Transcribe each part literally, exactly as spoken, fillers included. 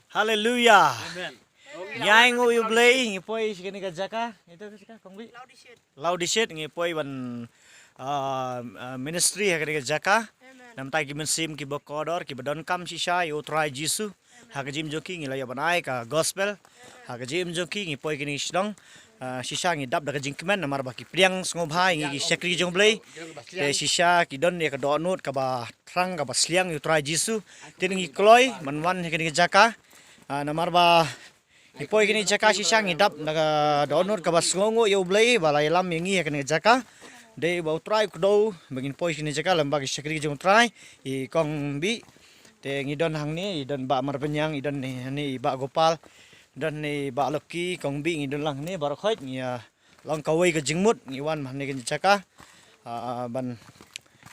Haleluya. Amen. Ngi ainguh ïa u Blei, ngi poi sha kane ka jaka. Ito ka jaka, Kong Bi? Laudishit, ngi poi ban, ah, ah, ministry ha kane ka jaka. Namta ki mynsiem kiba kordor, kiba donkam shisha ïa u Trai Jisu. Ha ka jingim jong ki ngi la ïa ban ai ka gospel. Ha ka jingim jong ki ngi poi kane ka shnong. Ah, shisha ngi dap da ka jingkmen namar ba ki pdiang sngewbha ïa ngi ki shakri jong u Blei. Te shisha ki don ïa ka dohnud kaba thrang kaba sliang ïa u Trai Jisu. Te ngi kloi ban wan ha kane ka jaka. Ah, namar ba ngi poi kane ka jaka shisha ngi dap da ka dohnud kaba sngewnguh ïa u Blei ba la ïalam ïa ngi ha kane ka jaka. Dei ba u Trai u kdew ba ngin poi kane ka jaka lem bad ki shakri jong u Trai, i Kong Bi. Te ngi don hangne, i don Bah Marbaniang, i don ne, ne i Bah Gopal, don ne i Bah Lucky, Kong Bi, ngi don lang ne baroh khoit ngi, ah, long kawei ka jingmut ngi wan hangne kane ka jaka. Ah, ban,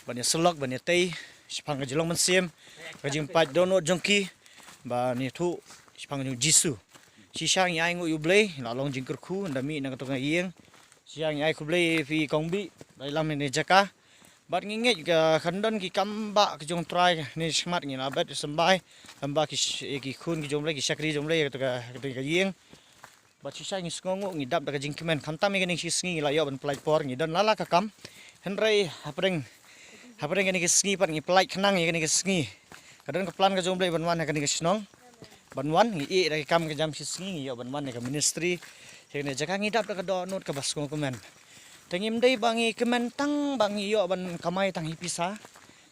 ban ïa syllok, ban ïa tei shaphang ka jinglong mynsiem, ka jingpait dohnud jong ki, ban ïathuh shaphang jong u Jisu. Shisha ngi ainguh ïa u Blei, la long jingkyrkhu, ynda mih na kato ka ïing. Shisha ngi ai khublei ïa phi Kong Bi, ba ïalam ïa kane ka jaka. Bad ngi ngeit ka kan don ki kam ba ka jong u Trai ne shakhmat ngi la bet symbai. Lem bad ki sh-, ki khun ki jong u Blei, ki shakri jong u Blei, kato ka, kato ka ïing. Bad shisha ngi sngewnguh ngi dap da ka jingkmen. Khamtam ïa kane ka sngi ngi la ïoh ban pynlait por ngi don la la ka kam. Hynrei hapdeng, hapdeng kane ka sngi pat ngi pynlait khnang ïa kane ka sngi. Ka don ka plan ka jong u Blei ban wan ha kane ka shnong. Ban wan ngi ïeh da ki kam ka jam shi sngi ngi ïoh ban wan ïa ka ministry. Ïa kane ka jaka ngi dap da ka dohnud kaba sngewkmen. Te ngim dei ba ngi kmen tang ba ngi ïoh ban kamai tang hi pisa.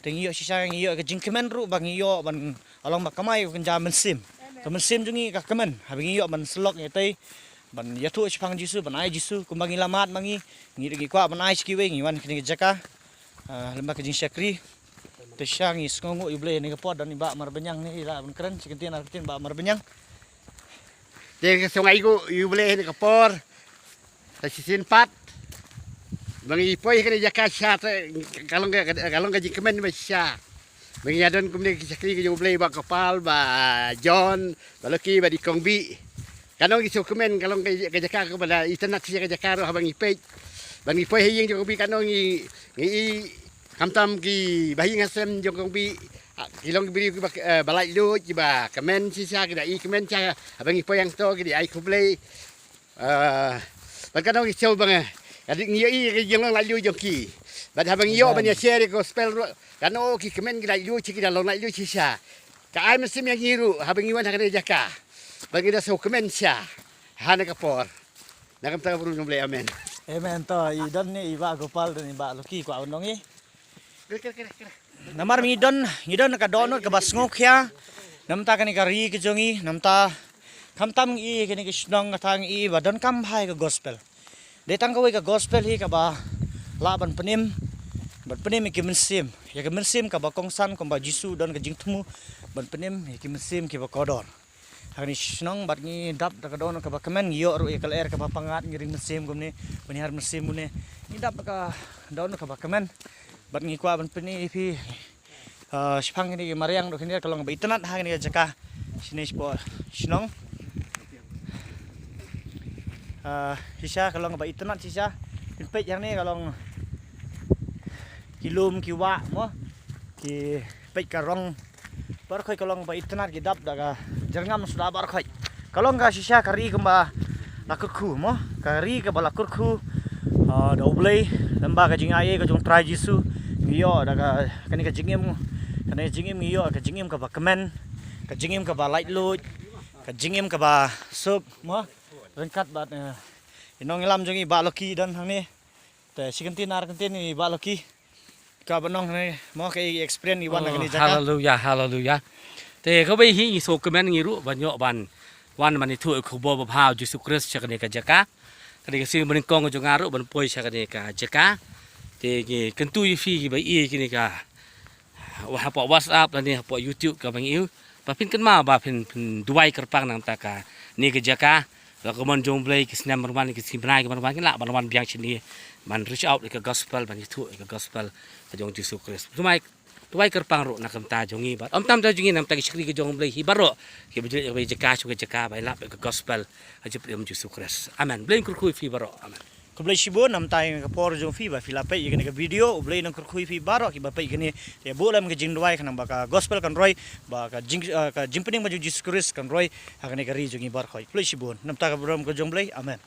Te ngi ïoh shisha ngi ïoh ka jingkmen ruh ba ngi ïoh ban, ah, long ba kamai ka jingkmen mynsiem. Ka mynsiem jong ngi ka kmen haba ngi ïoh ban syllok ïa tei ban ïathuh shaphang Jisu, ban ai Jisu kumba ngi la mad ma ngi, ngi, ngi kwah ban ai sha kiwei ngi wan kane ka jaka. Ah, lem bad ka jingshakri. Te shisha ngi sngewnguh ïa u Blei ne ka por don i Bah Marbaniang ne i la ban kren shi kyntien ar kyntien Bah Marbaniang. Te ka sngewnguh ïa u Blei ne ka por. Te shisien pat ba ngi poi kane ka jaka shisha te ka long ka, ka long ka jingkmen ba shisha. Ba ngi ïa don kumne ki shakri ka jong u Blei Bah Gopal, Bah John, Bah Lucky, bad i Kong Bi. Ka long ki sngewkmen ka long ka, ka jaka kaba la itynnad shisha ka jaka ruh haba ngi peit. Ba ngi poi ha ïing jong u Kong Bi ka long ngi, ngi i khamtam ki bahaïing hasem jong u Kong Bi. Ah, ki long ki briew kiba, eh, ba laitluid kiba kmen shisha ki da i kmen shisha haba ngi poi hangto ki da ai khublei. Ah, bad ka nong ki shu bang, eh, ka dei ngi ïohi ka jinglong laitluid jong ki. Bad haba ngi ïoh ban ïa share ïa ka gospel ruh, ka nong ki kmen ki laitluid shisha ki da long laitluid shisha. Ka ai mynsiem ïa ngi ruh haba ngi wan ha kane ka jaka. Bad ngi da shu kmen shisha ha kane ka por. Na ka bynta ka burom jong u Blei, amen. Amen. To i don ne i Bah Gopal don i Bah Lucky kwah ban ong hi. Namar ngi don, ngi don ka dohnud kaba sngewkhia. Namta kane ka ri ka jong ngi, namta khamtam ngi i kane ka shnong kata ngi i ba donkam bha ïa ka gospel. Dei tang kawei ka gospel hi kaba lah ban pynim, ban pynim ïa ki mynsiem, ïa ki mynsiem kaba kongsan kumba Jisu don ka jingthmu ban pynim ïa ki mynsiem kiba kordor. Ha kane ka shnong bad ngi dap da ka dohnud kaba kmen, ngi ïoh ruh ïa ka lyer kaba pyngngad, ngi ring mynsiem kumne, ban ïar mynsiem kumne. Ngi dap da ka dohnud kaba kmen bad ngi kwah ban pyni ïa phi, ah, shaphang kine ki mariang ruh kine ka long ba itynnad ha kane ka jaka. Shine shapoh shnong. Ah, shisha ka long ba itynnad shisha. Phin peit hangne ka long ki lum ki wah mo. Ki peit ka rong. Baroh khoit ka long ba itynnad, ki dap da ka jyrngam suda baroh khoit. Ka long ka shisha ka ri kumba la kyrkhu mo. Ka ri kaba la kyrkhu, ah, da U Blei, lem bad ka jingaiei ka jong u Trai Jisu. Ngi ïoh da ka, kane ka jingim, kane ka jingim ngi ïoh ka jingim kaba kmen, ka jingim kaba laitluid, ka jingim kaba suk mo. Ryngkat bad, eh, i nongïalam jong ngi Bah Lucky don hangne. Te shi kyntien ar kyntien i Bah Lucky. Ka ba nong ne mo ka i experience i wan na kane ka jaka. Haleluya, haleluya. Te kawei hi ngi sngewkmen ngi ruh ban ïoh ban wan ban ïathuh ïa ka khubor babha u Jisu Khrist sha kane ka jaka. Kane ka sngi banyngkong ka jong nga ruh ban poi sha kane ka jaka. Te ngi kyntu ïa phi kiba i kine ka, hapoh WhatsApp lane hapoh YouTube kaba ngi ïoh. Ba phin kynmaw ba phin, phin duwai kyrpang na ka bynta kane ka jaka. La ka mon jong U Blei ki snem ban wan, ki sngi bnai ki ban wan, kin lah ban wan biang shane ban reach out ïa ka gospel, ban ïathuh ïa ka gospel ka jong u Jisu Khrist. Duwai, duwai kyrpang ruh na ka bynta jong ngi bad ym tang jong ngi, na ka bynta ki shakri ka jong U Blei hi baroh kiba ju leit ïa ka jaka sha ka jaka ban ïalap ïa ka gospel ha ka jingpynim u Jisu Khrist. Amen. Blei un kyrkhu ïa phi baroh. Amen. Khublei shibun namar ïa ka por jong phi ba phi la peit ïa kane ka video. U Blei un kyrkhu ïa phi baroh kiba peit kane. Te buh lem ka jingduwai khnang ba ka gospel kan roi, ba ka jing, eh, ka jingpynim ka jong u Jisu Khrist kan roi ha kane ka ri jong ngi baroh. Khublei shibun namar ka burom ka jong u Blei. Amen.